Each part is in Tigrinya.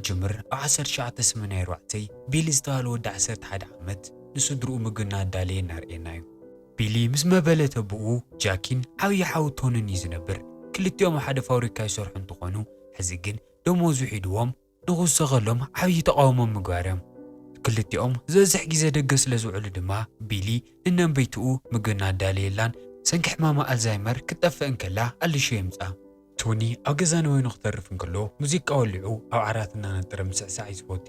ክትጅምር ኣብ ዓሰርተ ትሽዓተ ሰማንያ ኣርባዕተ ቢሊ ዝተባህለ ወዲ ዓሰርተ ሓደ ዓመት ንስድርኡ ምግቢ እናዳለየ እናርእየና እዩ። ቢሊ ምስ መበለት ኣቦኡ ጃኪን ዓብዪ ሓው ቶንን እዩ ዝነብር። ክልቲኦም ኣብ ሓደ ፋብሪካ ይሰርሑ እንትኾኑ፣ ሕዚ ግን ደሞዝ ውሒድዎም ንኽውሰኸሎም ዓብዪ ተቓውሞ ምግባር እዮም። ክልቲኦም ዝበዝሕ ግዜ ደገ ስለ ዝውዕሉ ድማ፣ ቢሊ ንነንበይትኡ ምግቢ እናዳለየላን ሰንኪ ሕማማ ኣልዛይመር ክትጠፍእ እንከላ ኣልሹ የምጽኣ። ቶኒ ኣብ ገዛ ንበይኑ ክተርፍ እንከሎ፣ ሙዚቃ ወሊዑ ኣብ ዓራት እናነጠረ ምስዕሳዕ እዩ ዝፈቲ።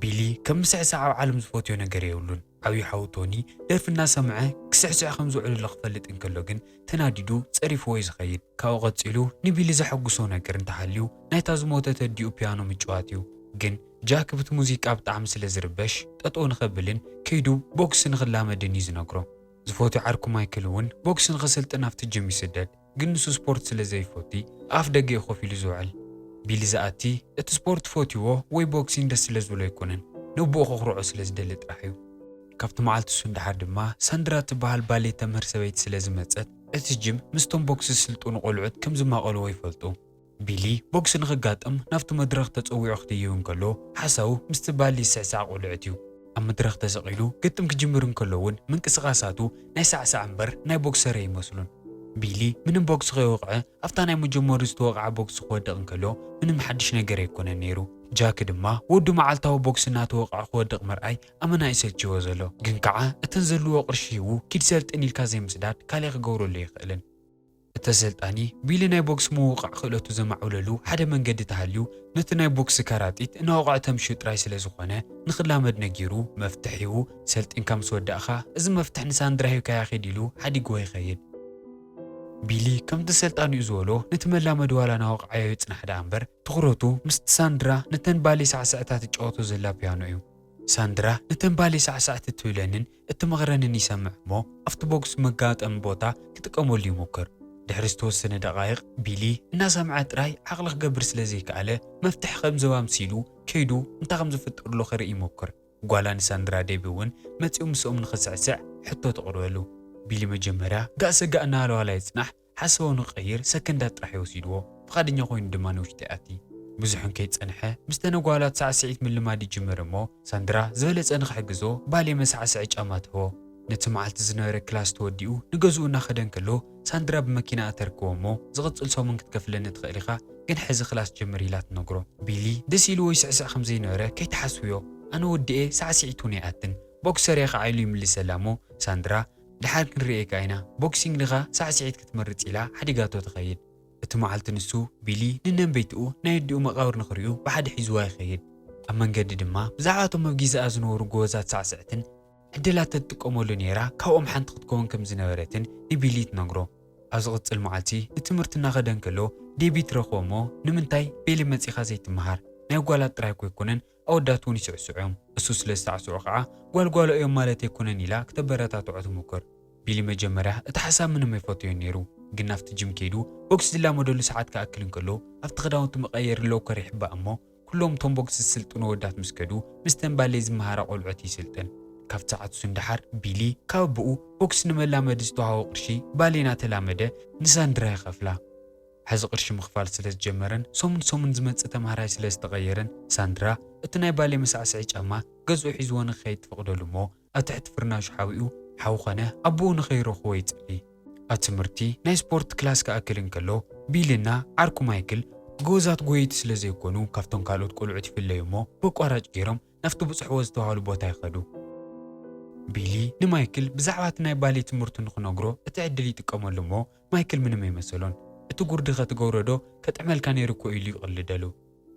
ቢሊ ከም ምስዕሳዕ ኣብ ዓለም ዝፈትዮ ነገር የብሉን። ዓብዪ ሓው ቶኒ ደርፊ እናሰምዐ ክስዕስዕ ከም ዝውዕለሉ ክፈልጥ እንከሎ ግን ተናዲዱ ጸሪፍዎ እዩ ዝኸይድ። ካብኡ ቀጺሉ ንቢሊ ዘሐጉሶ ነገር እንተሃልዩ ናይታ ዝሞተት ኣዲኡ ፒያኖ ምጭዋት እዩ። ግን ጃክ ብቲ ሙዚቃ ብጣዕሚ ስለ ዝርበሽ ጠጠው ንኸብልን ከይዱ ቦክስ ንኽላመድን እዩ ዝነግሮ። ዝፈትዮ ዓርኩ ማይክል እውን ቦክስ ንኽስልጥን ኣብቲ ጅም ይስደድ። ግን ንሱ ስፖርት ስለ ዘይፈቲ ኣፍ ደገ እዩ ኮፍ ኢሉ ዝውዕል። ቢሊ ዝኣቲ እቲ ስፖርት ፈትይዎ ወይ ቦክሲንግ ደስ ስለ ዝብሎ ኣይኮነን፣ ንኣቦኡ ከኹርዖ ስለ ዝደሊ ጥራሕ እዩ። ካብቲ መዓልቲ እሱ ንደሓር ድማ ሳንድራ ትበሃል ባሌ ተምህር ሰበይቲ ስለ ዝመጸት እቲ ጅም ምስቶም ቦክስ ዝስልጥኑ ቆልዑት ከም ዝማቐልዎ ይፈልጡ። ቢሊ ቦክስ ንኽጋጠም ናብቲ መድረኽ ተጸዊዑ ክድይብ እንከሎ ሓሳቡ ምስቲ ባሊ ዝስዕሳዕ ቆልዑት እዩ። ኣብ መድረኽ ተሰቒሉ ግጥም ክጅምር እንከሎ እውን ምንቅስቓሳቱ ናይ ሳዕሳዕ እምበር ናይ ቦክሰር ኣይመስሉን። ቢሊ ምንም ቦክስ ከይወቕዐ ኣብታ ናይ መጀመሩ ዝተወቕዓ ቦክስ ክወድቕ እንከሎ ምንም ሓድሽ ነገር ኣይኮነን ነይሩ። ጃክ ድማ ወዱ መዓልታዊ ቦክስ እናተወቕዐ ክወድቕ ምርኣይ ኣመና እዩ ሰልችዎ ዘሎ። ግን ከዓ እተን ዘለዎ ቅርሺ ሂቡ ኪድ ሰልጥን ኢልካ ዘይምስዳድ ካሊእ ክገብረሉ ኣይኽእልን። እቲ ኣሰልጣኒ ቢሊ ናይ ቦክስ ምውቃዕ ክእለቱ ዘማዕብለሉ ሓደ መንገዲ ተሃልዩ ነቲ ናይ ቦክስ ከራጢት እናወቕዐ ተምሽዮ ጥራይ ስለ ዝኾነ ንኽላመድ ነጊሩ መፍትሕ ሂቡ ሰልጢንካ ምስ ወዳእኻ እዚ መፍትሕ ንሳንድራ ሂብካያ ኪድ ኢሉ ሓዲግዎ ይኸይድ። ቢሊ ከምቲ ሰልጣኒኡ ዝበሎ ነቲ መላመዲ ዋላ እናወቕዓዮ ይጽናሕ ደኣ እምበር ትኹረቱ ምስቲ ሳንድራ ነተን ባሌ ሳዕስዕታ ትጫወቶ ዘላ ፒያኖ እዩ። ሳንድራ ነተን ባሌ ሳዕሳዕቲ ትብለንን እትመኽረንን ይሰምዕ እሞ ኣብቲ ቦክስ መጋጠሚ ቦታ ክጥቀመሉ ይሙክር። ድሕሪ ዝተወሰነ ደቓይቕ ቢሊ እናሰምዐ ጥራይ ዓቕሊ ክገብር ስለ ዘይከኣለ መፍትሕ ከም ዘባ ኣምሲሉ ከይዱ እንታይ ከም ዝፍጠር ኣሎ ክርኢ ይሙክር። ጓላ ንሳንድራ ዴቢ እውን መጺኡ ምስኦም ንኽስዕስዕ ሕቶ ተቕርበሉ። ቢሊ መጀመርያ ጋእ ሰጋእ እናበለ ዋላ ይጽናሕ ሓሳቡ ንኽቕይር ሰከንዳት ጥራሕ እዩ ወሲድዎ። ፍቓደኛ ኮይኑ ድማ ንውሽጢ ይኣቲ። ብዙሕ እንከይጸንሐ ምስ ተነጓላት ሳዕስዒት ምልማድ ይጅምር እሞ ሳንድራ ዝበለጸ ንኽሕግዞ ባሌ መሳዕስዒ ጫማ ትህቦ። ነቲ መዓልቲ ዝነበረ ክላስ ተወዲኡ ንገዝኡ እናኸደ እንከሎ ሳንድራ ብመኪና ኣተርክቦ እሞ ዝቕጽል ሰሙን ክትከፍለኒ ትኽእል ኢኻ ግን ሕዚ ክላስ ጀምር ኢላ ትነግሮ። ቢሊ ደስ ኢልዎ ይስዕስዕ ከም ዘይነበረ ከይትሓስብዮ ኣነ ወዲኤ ሳዕስዒት እውን ኣይኣትን ቦክሰር እየ ከዓ ኢሉ ይምልሰላ እሞ ሳንድራ ደሓር ክንርእየካ ኢና፣ ቦክሲንግ ድኻ ሳዕስዒት ክትመርጽ ኢላ ሓዲጋቶ ትኸይድ። እቲ መዓልቲ ንሱ ቢሊ ንነንበይትኡ ናይ ኣዲኡ መቓብር ንኽርእዩ ብሓደ ሒዝዋ ይኸይድ። ኣብ መንገዲ ድማ ብዛዕባ እቶም ኣብ ጊዜኣ ዝነበሩ ጎበዛት ሳዕስዕትን ዕድላት ተትጥቀመሉ ነይራ ካብኦም ሓንቲ ክትከውን ከም ዝነበረትን ንቢሊ ትነግሮ። ኣብ ዝቕጽል መዓልቲ ንትምህርቲ እናኸደ እንከሎ ዴቢ ትረኽቦ እሞ ንምንታይ ቤሊ መጺኻ ዘይትመሃር ናይ ጓላት ጥራይ እኮ ኣይኮነን ኣወዳት እውን ይስዕስዑ እዮም። እሱ ስለ ዝሳዕስዑ ከዓ ጓልጓሎ እዮም ማለት ኣይኮነን ኢላ ክተበረታትዖ ትሙክር። ቢሊ መጀመርያ እቲ ሓሳብ ምንም ኣይፈትዮን ነይሩ፣ ግን ናብቲ ጅም ከይዱ ቦክስ ዝላመደሉ ሰዓት ክኣክል እንከሎ ኣብቲ ክዳውንቲ መቐየሪ ሎከር ይሕባእ እሞ ኩሎም እቶም ቦክስ ዝስልጥኑ ኣወዳት ምስ ከዱ ምስተን ባሌ ዝመሃራ ቆልዑት ይስልጥን። ካብቲ ሰዓት እሱ ንደሓር ቢሊ ካብ ኣቦኡ ቦክስ ንመላመዲ ዝተዋህቦ ቅርሺ ባሌ እናተላመደ ንሳንድራ ይኸፍላ። ሕዚ ቅርሺ ምኽፋል ስለ ዝጀመረን ሰሙን ሰሙን ዝመጽእ ተምሃራይ ስለ ዝተቐየረን ሳንድራ እቲ ናይ ባሌ መሳዕስዒ ጫማ ገዝኡ ሒዝዎ ንክኸይድ ትፈቕደሉ እሞ ኣብ ትሕቲ ፍርናሹ ሓቢኡ ሓው ኾነ ኣቦኡ ንኸይረኽቦ ይጽሊ። ኣብ ትምህርቲ ናይ ስፖርት ክላስ ክኣክል እንከሎ ቢልና ዓርኩ ማይክል ጎበዛት ጎየይቲ ስለ ዘይኮኑ ካብቶም ካልኦት ቆልዑት ይፍለዩ እሞ በቋራጭ ገይሮም ናብቲ ብጽሕዎ ዝተባህሉ ቦታ ይኸዱ። ቢሊ ንማይክል ብዛዕባ እቲ ናይ ባሌ ትምህርቱ ንኽነግሮ እቲ ዕድል ይጥቀመሉ እሞ ማይክል ምንም ኣይመሰሎን። እቲ ጉርዲ ከትገብሮ ዶ ከጥዕመልካ ነይሩ እኮ ኢሉ ይቕልደሉ።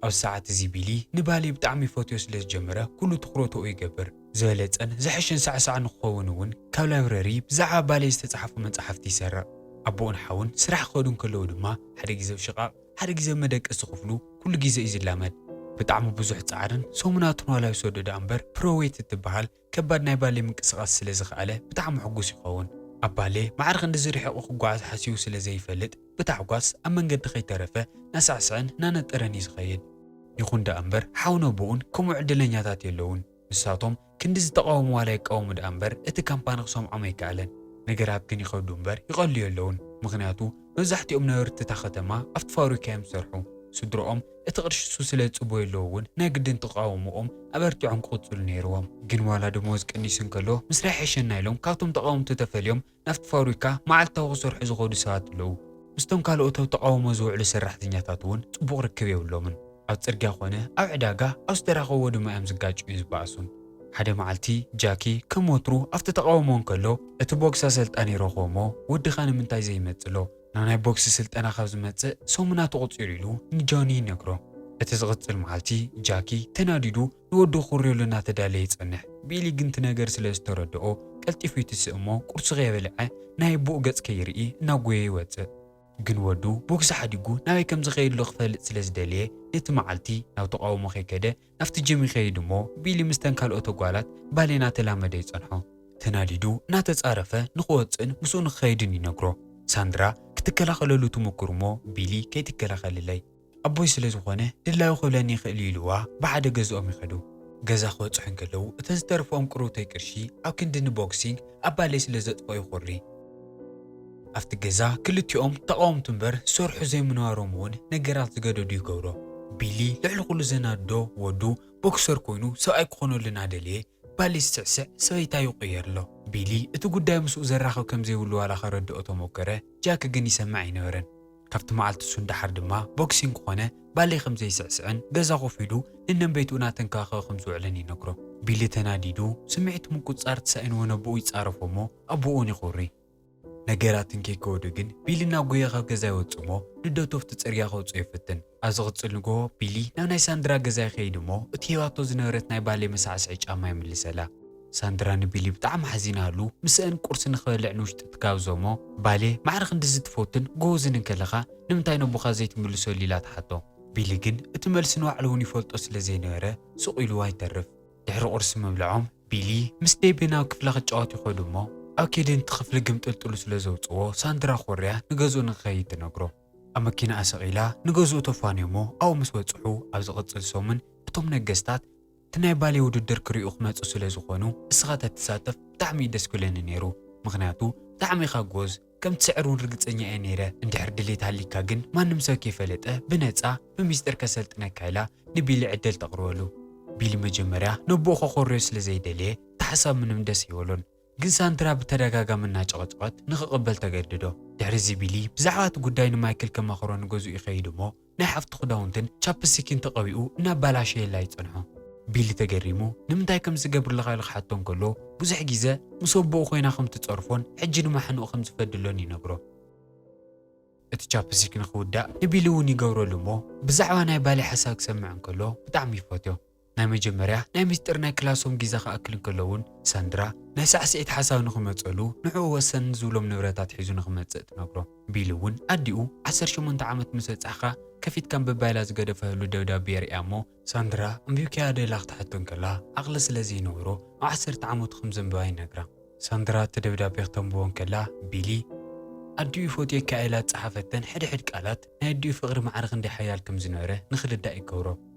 ኣብዚ ሰዓት እዚ ቢሊ ንባሌ ብጣዕሚ ይፈትዮ ስለ ዝጀመረ ኩሉ ትኹረቱ ኣብኡ ይገብር። ዝበለጸን ዝሐሸን ሳዕሳዕ ንክኸውን እውን ካብ ላይብረሪ ብዛዕባ ባሌ ዝተጻሕፉ መጻሕፍቲ ይሰርቕ። ኣቦኡን ሓውን ስራሕ ክኸዱ እንከለዉ ድማ ሓደ ግዜ ኣብ ሽቓቕ ሓደ ግዜ ኣብ መደቀሲ ክፍሉ ኩሉ ግዜ እዩ ዝላመድ። ብጣዕሚ ብዙሕ ጻዕርን ሰሙናትን ዋላ ይውሰዶ ደኣ እምበር ፕሮዌት እትበሃል ከባድ ናይ ባሌ ምንቅስቓስ ስለ ዝኸኣለ ብጣዕሚ ሕጉስ ይኸውን። ኣብ ባሌ ማዕረ ክንድዚ ርሒቑ ክጓዓዝ ሓሲቡ ስለ ዘይፈልጥ ብታሕጓስ ኣብ መንገዲ ከይተረፈ እናሳዕስዐን እናነጠረን እዩ ዝኸይድ። ይኹን ደኣ እምበር ሓውን ኣቦኡን ከምኡ ዕድለኛታት የለውን። ንሳቶም ክንድዚ ተቓውሞ ዋላ ይቃወሙ ደኣ እምበር እቲ ካምፓኒ ክሰምዖም ኣይከኣለን። ነገራት ግን ይኸብዱ እምበር ይቐልዩ የለውን። ምኽንያቱ መብዛሕትኦም ነበርቲ እታ ከተማ ኣብቲ ፋብሪካ እዮም ዝሰርሑ። ስድርኦም እቲ ቅርሺ እሱ ስለ ዝጽበዩ ኣለዉ እውን ናይ ግድን ተቓውሞኦም ኣበርቲዖም ክቕጽሉ ነይርዎም። ግን ዋላ ደሞዝ ቀኒሱ እንከሎ፣ ምስራሕ የሐሸና ኢሎም ካብቶም ተቓወምቲ ተፈልዮም ናብቲ ፋብሪካ መዓልታዊ ክሰርሑ ዝኸዱ ሰባት ኣለዉ። ምስቶም ካልኦት ኣብ ተቓውሞ ዝውዕሉ ሰራሕተኛታት እውን ጽቡቕ ርክብ የብሎምን። ኣብ ጽርግያ ኾነ ኣብ ዕዳጋ ኣብ ዝተራኸብዎ ድማ እዮም ዝጋጭዩን ዝበኣሱን። ሓደ መዓልቲ ጃኪ ከም ወትሩ ኣብቲ ተቓውሞ እንከሎ እቲ ቦክስ ኣሰልጣኒ ይረኽቦ እሞ፣ "ወድኻ ንምንታይ ዘይመጽእ ኣሎ? ናብ ናይ ቦክሲ ስልጠና ካብ ዝመጽእ ሰሙና ተቖጺሩ" ኢሉ ንጆኒ ይነግሮ። እቲ ዝቕጽል መዓልቲ ጃኪ ተናዲዱ ንወዱ ክርዮሉ እናተዳለየ ይጸንሕ። ቢሊ ግን እቲ ነገር ስለ ዝተረድኦ ቀልጢፉ ይትስእ እሞ ቁርሲ ከየበልዐ ናይ ኣቦኡ ገጽ ከይርኢ እናጎየ ይወጽእ። ግን ወዱ ቦክሲ ሓዲጉ ናበይ ከም ዝኸይድ ሎ ክፈልጥ ስለ ዝደለየ ነቲ መዓልቲ ናብ ተቓውሞ ከይከደ ናብቲ ጅም ይኸይድ እሞ ቢሊ ምስተን ካልኦት ኣጓላት ባሌ እናተላመደ ይጸንሖ። ተናዲዱ እናተጻረፈ ንኽወጽእን ምስኡ ንኽኸይድን ይነግሮ። ሳንድራ ክትከላኸለሉ ትሙክር እሞ ቢሊ ከይትከላኸልለይ ኣቦይ ስለ ዝኾነ ድላዩ ክብለኒ ይኽእል እዩ ኢልዋ ብሓደ ገዝኦም ይኸዱ። ገዛ ክበጽሑ እንከለዉ እተን ዝተረፍኦም ቅሩብተይ ቅርሺ ኣብ ክንዲ ንቦክሲንግ ኣብ ባሌ ስለ ዘጥፍኦ ይኹሪ። ኣብቲ ገዛ ክልቲኦም ተቓወምቲ እምበር ዝሰርሑ ዘይምንባሮም እውን ነገራት ዝገደዱ ይገብሮ። ቢሊ ልዕሊ ኩሉ ዘናድዶ ወዱ ቦክሰር ኮይኑ ሰብኣይ ክኾነሉ እናደለየ ባሌ ዝስዕስዕ ሰበይታ ይቕየር ኣሎ። ቢሊ እቲ ጉዳይ ምስኡ ዘራኽብ ከም ዘይብሉ ዋላ ከረድኦ ተሞከረ፣ ጃክ ግን ይሰምዕ ኣይነበረን። ካብቲ መዓልቲ እሱ ንደሓር ድማ ቦክሲንግ ኮነ ባሌ ከም ዘይስዕስዕን ገዛ ኮፍ ኢሉ ንነንበይትኡ እናተንከባኸበ ከም ዝውዕልን ይነግሮ። ቢሊ ተናዲዱ ስምዒቱ ምቁጽጻር ተሳኢንዎ ነቦኡ ይጻረፎ እሞ ኣቦኡ እውን ይኹሪ። ነገራት እንከይከወዱ ግን ቢሊ እናጎየ ካብ ገዛ ይወጽእ እሞ ልደቱ ኣብቲ ጽርግያ ከውጽኦ ይፍትን። ኣብ ዝቕጽል ንግሆ ቢሊ ናብ ናይ ሳንድራ ገዛ ይኸይድ እሞ እቲ ሂባቶ ዝነበረት ናይ ባሌ መሳዕስዒ ጫማ ይምልሰላ። ሳንድራ ንቢሊ ብጣዕሚ ሓዚናሉ ምስአን ቁርሲ ንኽበልዕ ንውሽጢ ትጋብዞ እሞ፣ "ባሌ ማዕረ ክንድዚ ትፈቱን ጎበዝን እንከለኻ ንምንታይ ነቦኻ ዘይትምልሰሉ?" ኢላ ትሓቶ። ቢሊ ግን እቲ መልሲ ንባዕሉ እውን ይፈልጦ ስለ ዘይነበረ ሱቕ ኢልዋ ይተርፍ። ድሕሪ ቁርሲ ምብልዖም ቢሊ ምስ ዴቢ ናብ ክፍላ ክጫወት ይኸዱ እሞ፣ ኣብ ከይዲ እቲ ክፍሊ ግምጥልጥሉ ስለ ዘውጽዎ ሳንድራ ኮርያ ንገዝኡ ንክኸይድ ትነግሮ። ኣብ መኪና ኣሰቒላ ንገዝኡ ተፋንዮ እሞ ኣብኡ ምስ በጽሑ ኣብ ዝቕጽል ሰሙን እቶም ነገስታት እቲ ናይ ባሌ ውድድር ክርእዩ ክመጹ ስለ ዝኾኑ እስኻ ተትሳተፍ ብጣዕሚ እዩ ደስ ክብለኒ ነይሩ፣ ምኽንያቱ ብጣዕሚ ኢኻ ጎዝ፣ ከም ትስዕር እውን ርግጸኛ እየ ነይረ። እንድሕር ድሌት ሃሊካ ግን ማንም ሰብ ከይፈለጠ ብነጻ ብሚስጥር ከሰልጥነካ ኢላ ንቢሊ ዕድል ተቕርበሉ። ቢሊ መጀመርያ ነቦኡ ከኾርዮ ስለ ዘይደለየ እቲ ሓሳብ ምንም ደስ ኣይበሎን። ግን ሳንድራ ብተደጋጋሚ እናጨቐጨቐት ንኽቕበል ተገድዶ። ድሕሪ እዚ ቢሊ ብዛዕባ እቲ ጉዳይ ንማይክል ከማኽሮ ንገዝኡ ይኸይድ እሞ ናይ ሓፍቱ ክዳውንትን ቻፕስቲክን ተቐቢኡ እናባላሸየላ ይጸንሖ። ቢሊ ተገሪሙ ንምንታይ ከም ዝገብር ኣለኻ ኢሉ ክሓቶ እንከሎ ብዙሕ ግዜ ምስ ኣቦኡ ኮይና ከም ትጸርፎን ሕጂ ድማ ሕንኡ ከም ዝፈድሎን ይነግሮ። እቲ ቻፕስቲክ ንኽውዳእ ንቢሊ እውን ይገብረሉ እሞ ብዛዕባ ናይ ባሌ ሓሳብ ክሰምዕ እንከሎ ብጣዕሚ ይፈትዮ። ናይ መጀመርያ ናይ ምስጢር ናይ ክላሶም ጊዛ ክኣክል እንከሎ እውን ሳንድራ ናይ ሳዕስዒት ሓሳብ ንኽመጸሉ ንዕኡ ወሰን ዝብሎም ንብረታት ሒዙ ንኽመጽእ ትነግሮ። ቢሊ እውን ኣዲኡ ዓሰርተ ሸሞንተ ዓመት ምስ በጻሕካ ከፊትካ ኣንብባ ኢላ ዝገደፈሉ ደብዳቤ የርእያ እሞ ሳንድራ ኣንቢብካያ ዶ ኢላ ክትሓቶ እንከላ ዓቕሊ ስለ ዘይነበሮ ኣብ ዓሰርተ ዓመቱ ከም ዘንበባ ይነግራ። ሳንድራ እቲ ደብዳቤ ክተንብቦ እንከላ ቢሊ ኣዲኡ ይፈትየካ ኢላ ዝጸሓፈተን ሕድሕድ ቃላት ናይ ኣዲኡ ፍቕሪ ማዕረ ክንደይ ሓያል ከም ዝነበረ ንኽርዳእ ይገብሮ።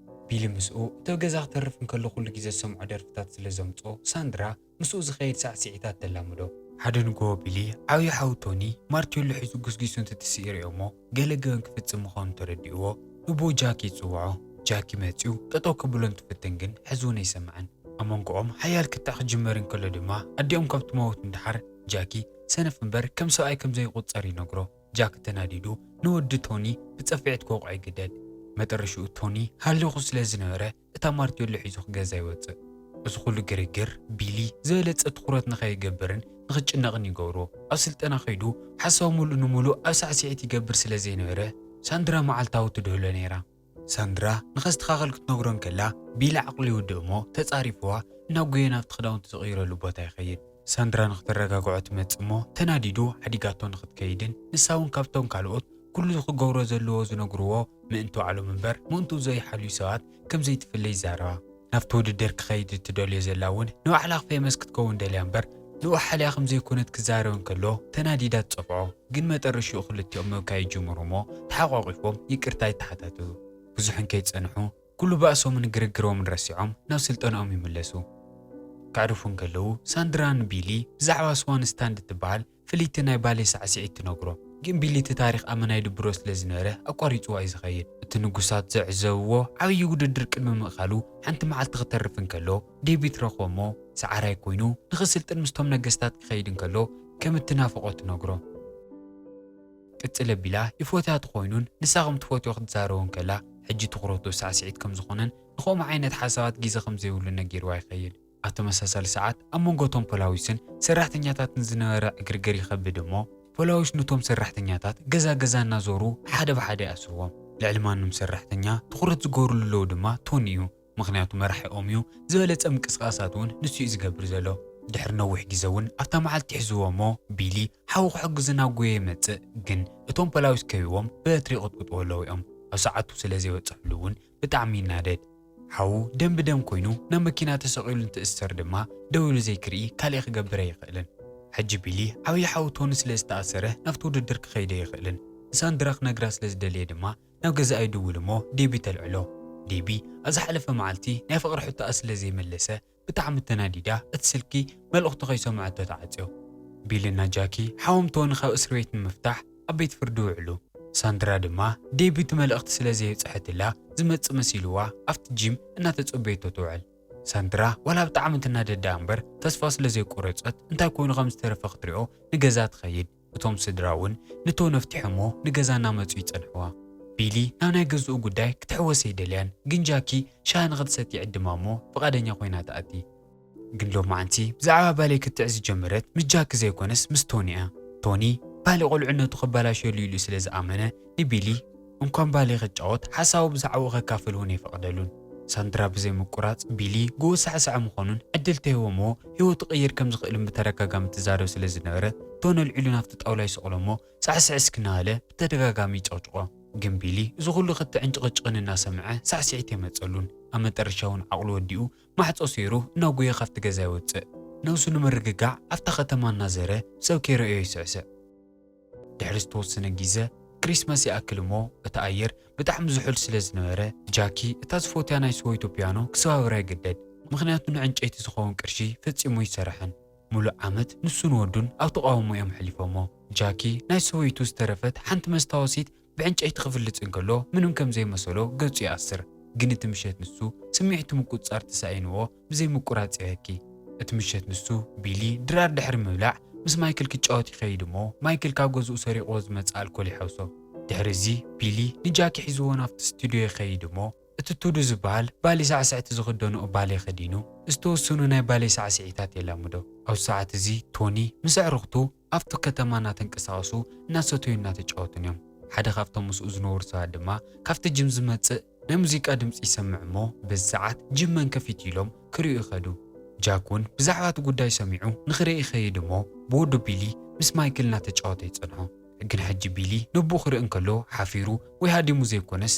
ቢሊ ምስኡ እቲ ኣብ ገዛ ክተርፍ እንከሎ ኩሉ ግዜ ዝሰምዖ ደርፍታት ስለ ዘምጽኦ ሳንድራ ምስኡ ዝኸይድ ሳዕስዒታት ተላምዶ። ሓደ ንግሆ ቢሊ ዓብዪ ሓው ቶኒ ማርቴሎ ሒዙ ጉስጊሱ እንትትስእ ይርእዮ እሞ ገለ ገበን ክፍጽም ምዃኑ ተረዲእዎ ንቦ ጃኪ ይጽውዖ። ጃኪ መጺኡ ጠጠው ከብሎ እንትፍትን ግን ሕዚ እውን ኣይሰምዐን። ኣብ መንጎኦም ሓያል ክትዕ ክጅመር እንከሎ ድማ ኣዲኦም ካብ ትመውት ንደሓር ጃኪ ሰነፍ እምበር ከም ሰብኣይ ከም ዘይቁጸር ይነግሮ። ጃክ ተናዲዱ ንወዲ ቶኒ ብጸፍዒት ክወቕዖ ይግደድ። መጠረሽኡ ቶኒ ሃሊኹ ስለ ዝነበረ እታ ማርቴሎ ሒዙ ክገዛ ይወጽእ። እዚ ኩሉ ግርግር ቢሊ ዝበለጸ ትኹረት ንኸይገብርን ንኽጭነቕን ይገብሮ። ኣብ ስልጠና ከይዱ ሓሳቡ ሙሉእ ንሙሉእ ኣብ ሳዕስዒት ይገብር ስለ ዘይነበረ ሳንድራ መዓልታዊ ትድህሎ ነይራ። ሳንድራ ንኸስተኻኸል ክትነግሮ እንከላ ቢሊ ዓቕሉ ይውድእ እሞ ተጻሪፍዋ እናጎየ ናብቲ ክዳውንቲ ዝቕይረሉ ቦታ ይኸይድ። ሳንድራ ንኽተረጋግዖ ትመጽእ እሞ ተናዲዱ ሓዲጋቶ ንኽትከይድን ንሳ እውን ካብቶም ካልኦት ኩሉ ክገብሮ ዘለዎ ዝነግርዎ ምእንቲ ባዕሎም እምበር ምእንቱ ዘይሓልዩ ሰባት ከም ዘይትፍለ ይዛረባ። ናብቲ ውድድር ክኸይድ እትደልዮ ዘላ እውን ንባዕላ ፌመስ ክትከውን ደልያ እምበር ንኡ ሓልያ ከም ዘይኮነት ክዛረብ እንከሎ ተናዲዳ ትጸፍዖ። ግን መጠረሽኡ ክልቲኦም ምብካይ ይጅምሩ እሞ ተሓቋቒፎም ይቅርታ ይተሓታተቱ። ብዙሕ እንከይጸንሑ ኩሉ ባእሶምን ግርግሮምን ረሲዖም ናብ ስልጠናኦም ይምለሱ። ከዕርፉ እንከለዉ ሳንድራ ንቢሊ ብዛዕባ ስዋን ስታንድ እትበሃል ፍልይቲ ናይ ባሌ ሳዕስዒት ትነግሮ። ግን ቢሊ እቲ ታሪኽ ኣመና ይድብሮ ስለ ዝነበረ ኣቋሪጽዋ እዩ ዝኸይድ። እቲ ንጉሳት ዝዕዘብዎ ዓብዪ ውድድር ቅድሚ ምእካሉ ሓንቲ መዓልቲ ክተርፍ እንከሎ ዴቪድ ረኽቦ እሞ ሰዓራይ ኮይኑ ንኽስልጥን ምስቶም ነገስታት ክኸይድ እንከሎ ከም እትናፍቖ ትነግሮ። ቅጽል ኣቢላ ይፎትያ ተኾይኑን ንሳ ከም ትፎትዮ ክትዛረቦ እንከላ ሕጂ ትኹረቱ ሳዕስዒት ከም ዝኾነን ንኸምኡ ዓይነት ሓሳባት ግዜ ከም ዘይብሉ ነጊርዋ ይኸይድ። ኣብ ተመሳሳሊ ሰዓት ኣብ መንጎ እቶም ፖላዊስን ሰራሕተኛታትን ዝነበረ ዕግርግር ይኸብድ እሞ ፖላዊስ ነቶም ሰራሕተኛታት ገዛ ገዛ እናዞሩ ሓደ ብሓደ ይኣስርዎም። ልዕሊ ማንም ሰራሕተኛ ትኹረት ዝገብርሉ ኣለዉ ድማ ቶኒ እዩ። ምኽንያቱ መራሒኦም እዩ። ዝበለጸ ምንቅስቃሳት እውን ንሱ እዩ ዝገብር ዘሎ። ድሕሪ ነዊሕ ግዜ እውን ኣብታ መዓልቲ ይሕዝዎ እሞ ቢሊ ሓው ክሕግዝ እናጎየ ይመጽእ። ግን እቶም ፖላዊስ ከቢቦም በትሪ ይቕጥቅጥዎ ኣለዉ እዮም። ኣብ ሰዓቱ ስለ ዘይበጽሕሉ እውን ብጣዕሚ ይናደድ። ሓዉ ደም ብደም ኮይኑ ናብ መኪና ተሰቒሉ እንትእሰር ድማ ደው ኢሉ ዘይክርኢ ካልእ ክገብር ኣይኽእልን። ሕጂ ቢሊ ዓብዪ ሓዉ ቶኒ ስለ ዝተኣሰረ ናብቲ ውድድር ክኸይድ ኣይኽእልን። ንሳንድራ ክነግራ ስለ ዝደለየ ድማ ናብ ገዛኣ ይድውል እሞ ዴቢ ተልዕሎ። ዴቢ ኣብ ዝሓለፈ መዓልቲ ናይ ፍቕሪ ሕቶኣ ስለ ዘይመለሰ ብጣዕሚ ተናዲዳ እቲ ስልኪ መልእኽቱ ከይሰምዐቶ ተዓጽዮ። ቢልና ጃኪ ሓዎም ቶኒ ካብ እስር ቤት ንምፍታሕ ኣብ ቤት ፍርዲ ይውዕሉ። ሳንድራ ድማ ዴቢ እቲ መልእኽቲ ስለ ዘየብጽሐትላ ዝመጽእ መሲልዋ ኣብቲ ጂም እናተጸበየቶ ትውዕል። ሳንድራ ዋላ ብጣዕሚ ትናደድ ደኣ እምበር ተስፋ ስለ ዘይቆረጸት እንታይ ኮይኑ ከም ዝተረፈ ክትሪኦ ንገዛ ትኸይድ። እቶም ስድራ እውን ንቶኒ ኣፍቲሖሞ ንገዛ እናመጹ ይጸንሕዋ። ቢሊ ናብ ናይ ገዝኡ ጉዳይ ክትሕወስ ኣይደልያን፣ ግን ጃኪ ሻሂ ንኽትሰቲ ይዕድማ እሞ ፍቓደኛ ኮይና ትኣቲ። ግን ሎማዓንቲ ብዛዕባ ባሌ ክትዕዝ ዝጀመረት ምስ ጃኪ ዘይኮነስ ምስ ቶኒ እያ። ቶኒ ባሌ ቆልዕነቱ ከባላሸሉ ኢሉ ስለ ዝኣመነ ንቢሊ እንኳን ባሌ ክጫወት ሓሳቡ ብዛዕባኡ ከካፍል እውን ኣይፈቕደሉን። ሳንድራ ብዘይ ምቁራጽ ቢሊ ጎቦ ሳዕሳዕ ምዃኑን ዕድል ተሂቦሞ ህይወቱ ክቕይር ከም ዝኽእልን ብተደጋጋሚ ትዛረብ ስለ ዝነበረት ቶኒ ኣልዒሉ ናብቲ ጣውላ ይስቕሎ እሞ ሳዕስዕ እስኪ እናበለ ብተደጋጋሚ ይጨቕጭቖ። ግን ቢሊ እዚ ኩሉ ክትዕን ጭቕጭቕን እናሰምዐ ሳዕስዒት ኣይመጸሉን። ኣብ መጠረሻ እውን ዓቕሉ ወዲኡ ማዕጾ ሰይሩ እናጎየ ካብቲ ገዛ ይወጽእ። ነብሱ ንምርግጋዕ ኣብታ ከተማ እናዘረ ሰብ ከይረኣዮ ይስዕስዕ። ድሕሪ ዝተወሰነ ግዜ ክሪስማስ ይኣክል እሞ እቲ ኣየር ብጣዕሚ ዝሑል ስለ ዝነበረ ጃኪ እታ ዝፈትያ ናይ ስወይቱ ፒያኖ ክሰባብራ ይግደድ። ምኽንያቱ ንዕንጨይቲ ዝኸውን ቅርሺ ፈጺሙ ኣይሰርሐን። ሙሉእ ዓመት ንሱን ወዱን ኣብ ተቓውሞ እዮም ኣሕሊፎሞ። ጃኪ ናይ ስወይቱ ዝተረፈት ሓንቲ መስታወሲት ብዕንጨይቲ ክፍልጽ እንከሎ ምንም ከም ዘይመሰሎ ገጹ ይኣስር። ግን እቲ ምሸት ንሱ ስምዒቱ ምቁጽጻር ተሳኢንዎ ብዘይ ምቁራጽ ይበኪ። እቲ ምሸት ንሱ ቢሊ ድራር ድሕሪ ምብላዕ ምስ ማይክል ክጫወት ይኸይድ እሞ ማይክል ካብ ገዝኡ ሰሪቕዎ ዝመጽእ ኣልኮል ይሓውሶ። ድሕሪ እዚ ቢሊ ንጃኪ ሒዝዎ ናብቲ ስቱድዮ ይኸይድ እሞ እቲ ቱዱ ዝበሃል ባሌ ሳዕስዕቲ ዝኽደንኦ ባሌ ከዲኑ ዝተወሰኑ ናይ ባሌ ሳዕስዒታት የላምዶ። ኣብዚ ሰዓት እዚ ቶኒ ምስ ኣዕሩኽቱ ኣብቲ ከተማ እናተንቀሳቐሱ እናሰተዩ እናተጫወቱን እዮም። ሓደ ካብቶም ምስኡ ዝነበሩ ሰባት ድማ ካብቲ ጅም ዝመጽእ ናይ ሙዚቃ ድምጺ ይሰምዕ እሞ በዚ ሰዓት ጅም መን ከፊቱ ኢሎም ክርእዩ ይኸዱ። ጃክ እውን ብዛዕባ እቲ ጉዳይ ሰሚዑ ንኽርኢ ይኸይድ እሞ ብወዱ ቢሊ ምስ ማይክል እናተጫወተ ይጸንሖ። ግን ሕጂ ቢሊ ነቦኡ ክርኢ እንከሎ ሓፊሩ ወይ ሃዲሙ ዘይኮነስ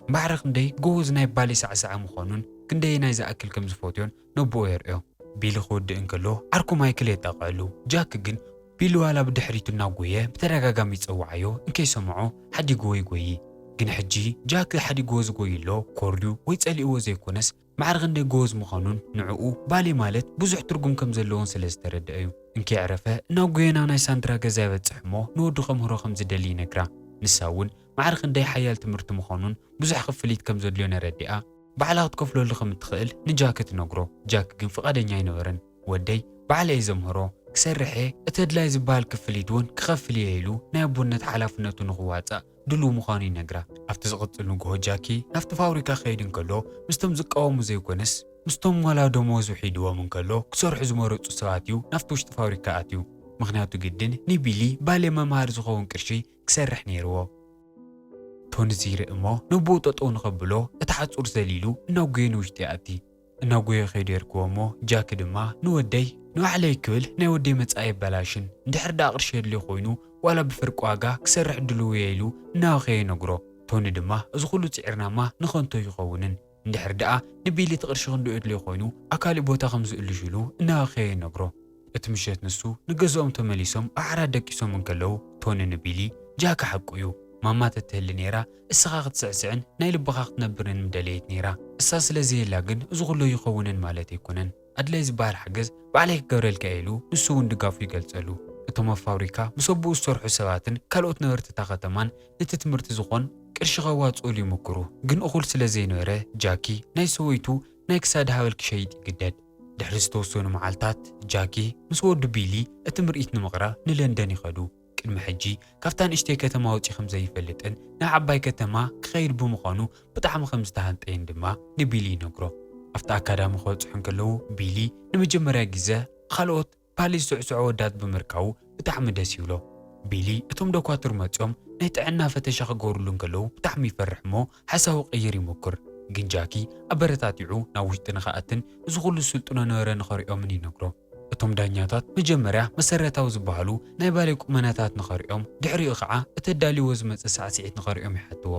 እምበኣር ክንደይ ጎበዝ ናይ ባሌ ሳዕሳዒ ምዃኑን ክንደየናይ ዝኣክል ከም ዝፈትዮን ነቦኡ የርእዮ። ቢሊ ክወድእ እንከሎ ዓርኩ ማይክል የጣቕዐሉ። ጃክ ግን ቢሊ ዋላ ብድሕሪቱ እናጎየ ብተደጋጋሚ ይጸውዓዮ እንከይሰምዖ ሓዲግዎ ይጎዪ። ግን ሕጂ ጃክ ሓዲግዎ ዝጎይሎ ኮርዩ ወይ ጸሊእዎ ዘይኮነስ ማዕረ ክንደይ ጎበዝ ምዃኑን ንዕኡ ባሌ ማለት ብዙሕ ትርጉም ከም ዘለዎን ስለ ዝተረድአ እዩ። እንከየዕረፈ እናጎየ ናብ ናይ ሳንድራ ገዛ ይበጽሕ እሞ ንወዱ ከምህሮ ከም ዝደሊ ይነግራ። ንሳ እውን ማዕረ ክንደይ ሓያል ትምህርቲ ምዃኑን ብዙሕ ክፍሊት ከም ዘድልዮን ኣረዲኣ ባዕላ ክትከፍለሉ ከም እትኽእል ንጃክ ትነግሮ። ጃክ ግን ፍቓደኛ ኣይነበረን። ወደይ ባዕለ እየ ዘምህሮ፣ ክሰርሕ እየ፣ እቲ ኣድላይ ዝበሃል ክፍሊት እውን ክኸፍል እየ ኢሉ ናይ ኣቦነት ሓላፍነቱ ንኽዋጻእ ድሉው ምዃኑ ይነግራ። ኣብቲ ዝቕጽል ንግሆ ጃኪ ናብቲ ፋብሪካ ክኸይድ እንከሎ ምስቶም ዝቃወሙ ዘይኮነስ ምስቶም ዋላ ደሞዝ ውሒድዎም እንከሎ ክሰርሑ ዝመረጹ ሰባት እዩ ናብቲ ውሽጢ ፋብሪካ ኣትዩ። ምኽንያቱ ግድን ንቢሊ ባሌ መምሃሪ ዝኸውን ቅርሺ ክሰርሕ ነይርዎ። ቶኒ ዝይርኢ እሞ ነቦኡ ጠጠው ንኸብሎ እቲ ሓጹር ዘሊሉ እናጎየ ንውሽጢ ይኣቲ። እናጎየ ከይዱ የርክቦ እሞ ጃኪ ድማ ንወደይ ንባዕለይ ክብል ናይ ወደይ መጻኢ የበላሽን፣ እንድሕር ደኣ ቅርሺ የድልዮ ኮይኑ ዋላ ብፍርቂ ዋጋ ክሰርሕ ድሉው እየ ኢሉ እናበኸየ ይነግሮ። ቶኒ ድማ እዚ ኩሉ ጽዒርናማ ንኸንቶ ይኸውንን፣ እንድሕር ደኣ ንቢሊ እቲ ቅርሺ ክንድኡ የድልዮ ኮይኑ ኣብ ካልእ ቦታ ከም ዝእልሽሉ እናበኸየ ይነግሮ። እቲ ምሸት ንሱ ንገዝኦም ተመሊሶም ኣብ ዓራት ደቂሶም እንከለዉ ቶኒ ንቢሊ ጃኪ ሓቁ እዩ፣ ማማ ተትህሊ ነይራ እስኻ ክትስዕስዕን ናይ ልብኻ ክትነብርን ምደለየት ነይራ። እሳ ስለ ዘየላ ግን እዚ ኩሉ ኣይኸውንን ማለት ኣይኮነን። ኣድላይ ዝበሃል ሓገዝ ባዕለይ ክገብረልካ እየ ኢሉ ንሱ እውን ድጋፉ ይገልጸሉ። እቶም ኣብ ፋብሪካ ምስ ኣቦኡ ዝሰርሑ ሰባትን ካልኦት ነበርቲ እታ ከተማን ነቲ ትምህርቲ ዝኾን ቅርሺ ከዋጽኡሉ ይምክሩ። ግን እኹል ስለ ዘይነበረ ጃኪ ናይ ሰበይቱ ናይ ክሳድ ሃብል ክሸይጥ ይግደድ። ድሕሪ ዝተወሰኑ መዓልታት ጃኪ ምስ ወዱ ቢሊ እቲ ምርኢት ንምቕራብ ንለንደን ይኸዱ። ቅድሚ ሕጂ ካብታ ንእሽተይ ከተማ ወጺኡ ከም ዘይፈልጥን ናብ ዓባይ ከተማ ክኸይድ ብምዃኑ ብጣዕሚ ከም ዝተሃንጠየን ድማ ንቢሊ ይነግሮ። ኣብቲ ኣካዳሚ ክበጽሑ እንከለዉ ቢሊ ንመጀመርያ ግዜ ካልኦት ባሌ ዝስዕስዑ ኣወዳት ብምርካቡ ብጣዕሚ ደስ ይብሎ። ቢሊ እቶም ዶኳትር መጺኦም ናይ ጥዕና ፈተሻ ክገብርሉ እንከለዉ ብጣዕሚ ይፈርሕ እሞ ሓሳቡ ቀይር ይሞክር። ግን ጃኪ ኣበረታቲዑ ናብ ውሽጢ ንኽኣትን እዚ ኩሉ ስልጥኖ ነበረ ንኸርእዮምን ይነግሮ። እቶም ዳኛታት መጀመርያ መሰረታዊ ዝበሃሉ ናይ ባሌ ቁመናታት ንኸርእዮም፣ ድሕሪኡ ኸዓ እቲ ኣዳልዎ ዝመጸ ሳዕስዒት ንኸርእዮም ይሓትዎ።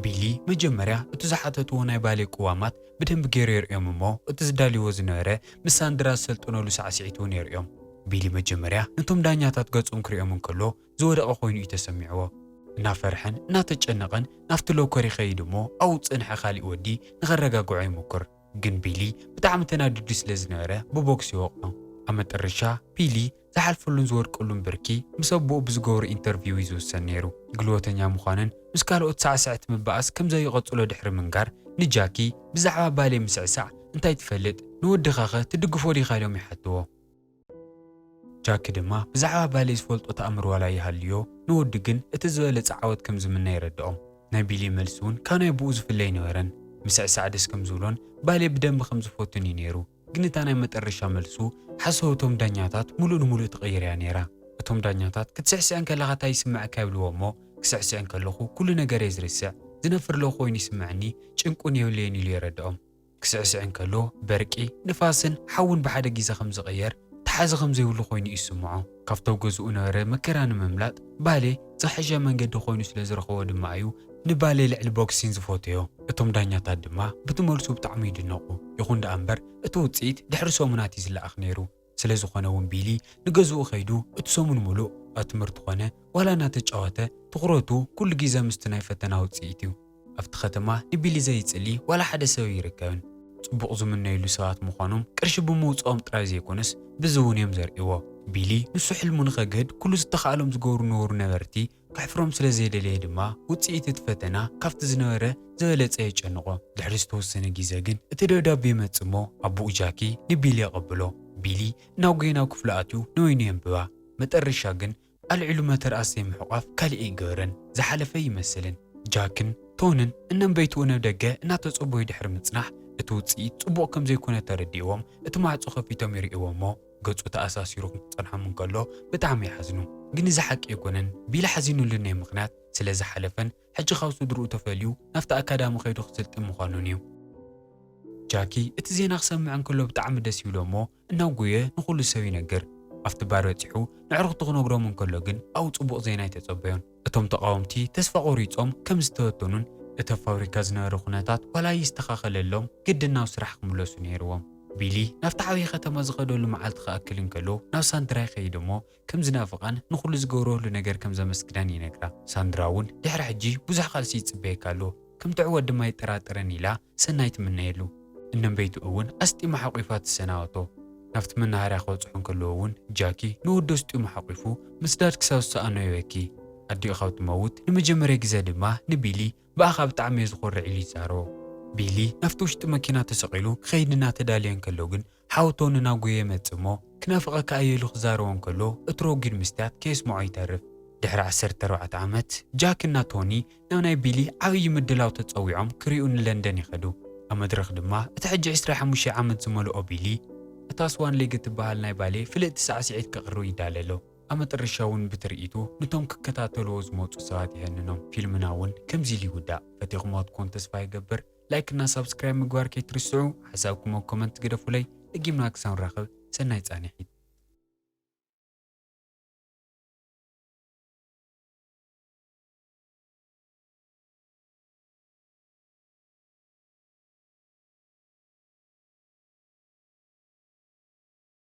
ቢሊ መጀመርያ እቲ ዝሓተትዎ ናይ ባሌ ቅዋማት ብደንቢ ገይሩ የርእዮም እሞ እቲ ዝዳልዎ ዝነበረ ምስ ሳንድራ ዝሰልጥነሉ ሳዕስዒት እውን የርእዮም። ቢሊ መጀመርያ ነቶም ዳኛታት ገጾም ክርእዮም እንከሎ ዝወደቐ ኮይኑ እዩ ተሰሚዕዎ። እናፈርሐን እናተጨነቐን ናብቲ ሎከር ይኸይድ እሞ ኣብኡ ዝጸንሐ ካሊእ ወዲ ንኸረጋግዖ ይሞክር። ግን ቢሊ ብጣዕሚ ተናዲዱ ስለ ዝነበረ ብቦክስ ይወቕዖ። ኣብ መጠረሻ ቢሊ ዝሓልፈሉን ዝወድቀሉን ብርኪ ምስ ኣቦኡ ብዝገብሮ ኢንተርቪው እዩ ዝውሰን ነይሩ። ግልወተኛ ምዃንን ምስ ካልኦት ሳዕስዕቲ ምብኣስ ከም ዘይቐጽሎ ድሕሪ ምንጋር ንጃኪ ብዛዕባ ባሌ ምስዕሳዕ እንታይ ትፈልጥ? ንወድኻኸ ትድግፎ ዲኻ? ኢሎም ይሓትዎ። ጃኪ ድማ ብዛዕባ ባሌ ዝፈልጦ ተኣምር ዋላ ይሃልዮ፣ ንወዱ ግን እቲ ዝበለጸ ዓወት ከም ዝምነ የረድኦም። ናይ ቢሊ መልሲ እውን ካብ ናይ ኣቦኡ ዝፍለ ኣይነበረን። ምስዕሳዕ ደስ ከም ዝብሎን ባሌ ብደንቢ ከም ዝፈቱን እዩ ነይሩ። ግን እታ ናይ መጠረሻ መልሱ ሓሳብ እቶም ዳኛታት ሙሉእ ንሙሉእ ትቕይር እያ ነይራ። እቶም ዳኛታት ክትስዕስዕ እንከለኻ እንታይ ይስምዐካ ይብልዎ እሞ ክስዕስዕ እንከለኹ ኩሉ ነገር እየ ዝርስዕ፣ ዝነፍር ኣለኹ ኮይኑ ይስምዐኒ፣ ጭንቂ እውን የብለይን ኢሉ የረድኦም። ክስዕስዕ እንከሎ በርቂ፣ ንፋስን ሓውን ብሓደ ግዜ ከም ዝቕየር ተሓዚ ከም ዘይብሉ ኮይኑ እዩ ዝስምዖ። ካብቲ ኣብ ገዝኡ ነበረ መከራ ንምምላጥ ባሌ ዝሓሸ መንገዲ ኮይኑ ስለ ዝረኸቦ ድማ እዩ ንባሌ ልዕሊ ቦክሲን ዝፈትዮ። እቶም ዳኛታት ድማ ብቲ መልሱ ብጣዕሚ ይድነቑ። ይኹን ደኣ እምበር እቲ ውጽኢት ድሕሪ ሰሙናት እዩ ዝለኣኽ ነይሩ። ስለ ዝኾነ እውን ቢሊ ንገዝኡ ከይዱ እቲ ሰሙን ሙሉእ ኣብ ትምህርቲ ኮነ ዋላ እናተጫወተ ትኹረቱ ኩሉ ግዜ ምስቲ ናይ ፈተና ውጽኢት እዩ። ኣብቲ ከተማ ንቢሊ ዘይጽሊ ዋላ ሓደ ሰብ ኣይርከብን። ጽቡቕ ዝምነይሉ ሰባት ምዃኖም ቅርሺ ብምውጽኦም ጥራይ ዘይኮነስ ብዚ እውን እዮም ዘርእይዎ። ቢሊ ንሱ ሕልሙ ንኸግህድ ኩሉ ዝተኻእሎም ዝገብሩ ነበሩ ነበርቲ ከሕፍሮም ስለ ዘይደለየ ድማ ውጽኢት እቲ ፈተና ካብቲ ዝነበረ ዝበለጸ የጨንቖ። ድሕሪ ዝተወሰነ ግዜ ግን እቲ ደብዳቤ ይመጽእ እሞ ኣቦኡ ጃኪ ንቢሊ የቐብሎ። ቢሊ እናጎየ ናብ ክፍሉ ኣትዩ ንበይኑ የንብባ። መጠረሻ ግን ኣልዒሉ መተርኣስ ዘይምሕቋፍ ካሊእ ኣይገበረን። ዝሓለፈ ይመስልን። ጃክን ቶንን እነንበይትኡ ናብ ደገ እናተጸበዩ ድሕሪ ምጽናሕ እቲ ውጽኢት ጽቡቕ ከም ዘይኮነ ተረዲእዎም እቲ ማዕጾ ከፊቶም ይርእይዎ እሞ ገጹ ተኣሳሲሩ ክጸንሖም እንከሎ ብጣዕሚ ይሓዝኑ። ግን እዚ ሓቂ ኣይኮነን። ቢሊ ሓዚኑሉ ናይ ምኽንያት ስለ ዝሓለፈን ሕጂ ካብ ስድርኡ ተፈልዩ ናብቲ ኣካዳሚ ከይዱ ክስልጥን ምዃኑን እዩ። ጃኪ እቲ ዜና ክሰምዕ እንከሎ ብጣዕሚ ደስ ይብሎ እሞ እናጎየ ንኹሉ ሰብ ይነግር። ኣብቲ ባር በጺሑ ንዕርኽቱ ክነግሮም እንከሎ ግን ኣብኡ ጽቡቕ ዜና ኣይተጸበዮን። እቶም ተቓወምቲ ተስፋ ቆሪጾም ከም ዝተበተኑን እቲ ኣብ ፋብሪካ ዝነበረ ኩነታት ዋላ ይስተኻኸለሎም ግድን ናብ ስራሕ ክምለሱ ነይርዎም። ቢሊ ናብቲ ዓብዪ ከተማ ዝኸደሉ መዓልቲ ክኣክል እንከሎ ናብ ሳንድራ ይኸይድ እሞ ከም ዝናፍቓን ንኹሉ ዝገብረሉ ነገር ከም ዘመስግናን ይነግራ። ሳንድራ እውን ድሕሪ ሕጂ ብዙሕ ቃልሲ ይጽበየካ ኣሎ፣ ከም ትዕወት ድማ ኣይጠራጠርን ኢላ ሰናይ ትምነየሉ። እነንበይትኡ እውን ኣስጢማ ሓቂፋ ትሰናበቶ። ናብቲ መናሃርያ ክበጽሑ እንከለዉ እውን ጃኪ ንወዱ ኣስጢሙ ሓቂፉ ምስዳድ ክሳብ ዝሰኣኖ ይበኪ። ኣዲኡ ካብ ትመውት ንመጀመርያ ግዜ ድማ ንቢሊ ብኣኻ ብጣዕሚ እየ ዝኾርዕ ኢሉ ይዛረቦ። ቢሊ ናብቲ ውሽጢ መኪና ተሰቒሉ ክኸይድ እናተዳለየ እንከሎ ግን ሓው ቶኒ እናጎየ ይመጽእ እሞ ክናፍቐካ እየ ኢሉ ክዛረቦ እንከሎ እቲ ረጒድ ምስትያት ከየስምዖ ይተርፍ። ድሕሪ ዓሰርተ ኣርባዕተ ዓመት ጃክ እና ቶኒ ናብ ናይ ቢሊ ዓብዪ ምድላው ተጸዊዖም ክሪኡ ንለንደን ይኸዱ። ኣብ መድረኽ ድማ እቲ ሕጂ ዕስራ ሓሙሽተ ዓመት ዝመልኦ ቢሊ እታ ስዋን ሌግ እትበሃል ናይ ባሌ ፍልጥቲ ሳዕስዒት ከቕርብ ይዳለ ኣሎ። ኣብ መጠረሻ እውን ብትርኢቱ ንቶም ክከታተልዎ ዝመጹ ሰባት ይሀንኖም። ፊልምና እውን ከምዚ ኢሉ ይውዳእ። ፈቲኹምዎ ትኮን ተስፋ ይገብር። ላይክ እና ሳብስክራይብ ምግባር ከይትርስዑ። ሓሳብኩም ኣብ ኮመንት ግደፉለይ። ደጊምና ክሳብ ንራኸብ ሰናይ ጻንሒት።